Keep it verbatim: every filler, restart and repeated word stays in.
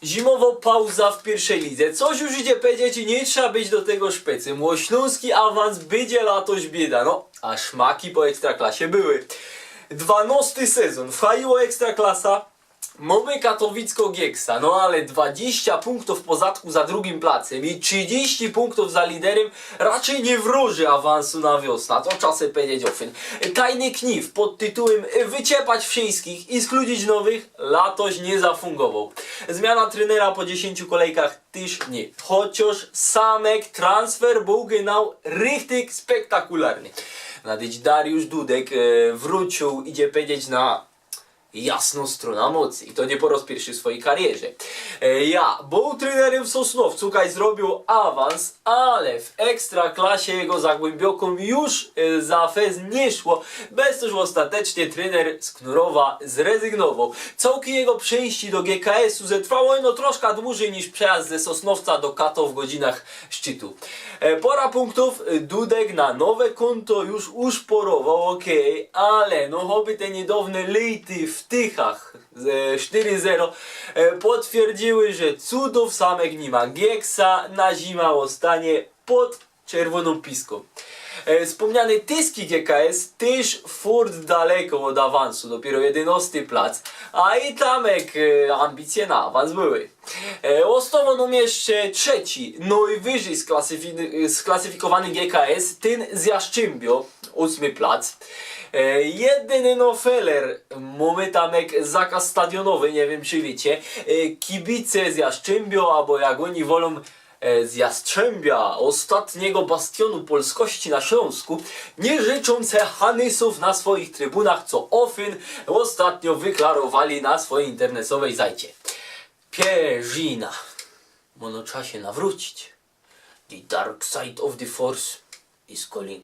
Zimowo pauza w piyrszej lidze. Coś już idzie powiedzieć i niy trzeba być do tego szpecym. Ôślōnski awans bydzie latoś bieda. No, a szmaki po Ekstraklasie były. Dwanŏsty sezon. Wchaiło Ekstraklasa. Mōmy katowickigo Gieksa, no ale dwadziścia pōnktōw pozadku za drugim placym i trzidziści pōnktōw za liderym raczyj niy wrōży awansu na wiosna, to trzeba se powiedzieć ôfyn. Tajny kniw pod tytułym wyciepać wszyjskich i skludzić nowych latoś niy zafōngowoł. Zmiana trenera po dziesiyńciu kolejkach tyż niy. Chociŏż samek transfer bōł genau richtig spektakularny. Nadyć Dariusz Dudek e, wrōciōł, idzie powiedzieć, na jasnŏ strōna mocy. I to niy po rŏz piyrszy w swojij karierze. E, ja, bōł trenerym w Sosnowcu, kaj zrobiōł awans, ale w Ekstraklasie jego Zagłębiokōm już e, za fest niy szło. Bez to, że ôstatecznie trener z Knurowa zrezygnowoł. Cołki jego przejści do G K S-u zetrwało ino troszka dłużyj niż przejazd ze Sosnowca do Kato w godzinach szczytu. E, pora pōnktōw, e, Dudek na nowe kōnto już uszporowoł, okej, ale no choby te niydŏwne lejty w Tychach e, sztyry zero e, potwierdziły, że cudōw samek niy ma. Gieksa na zima ôstanie pod czerwōnōm piskōm. E, spōmniany tyski G K S tyż furt daleko ôd awansu, dopiyro jedynŏsty plac, a i tamek e, ambicje na awans były. E, ôstowoł nōm jeszcze trzeci, nojwyżyj sklasyfi- sklasyfikowany G K S, tyn z Jastrzymbiŏ, ôsmy plac. E, jedyny no feler, mōmy tamek zakaz stadionowy, niy wiym czy wiycie, e, kibice z Jastrzymbiŏ, abo jak ôni wolōm, e, z Jastrzębia, ôstatnigo bastiōnu polskości na Ślōnsku, niy życzōm se hanysōw na swojich trybōnach, co ôfyn ôstatnio wyklarowali na swojij internetowyj zajcie. Pierzina. Bo no trzeba sie nawrōcić. The dark side of the force is calling.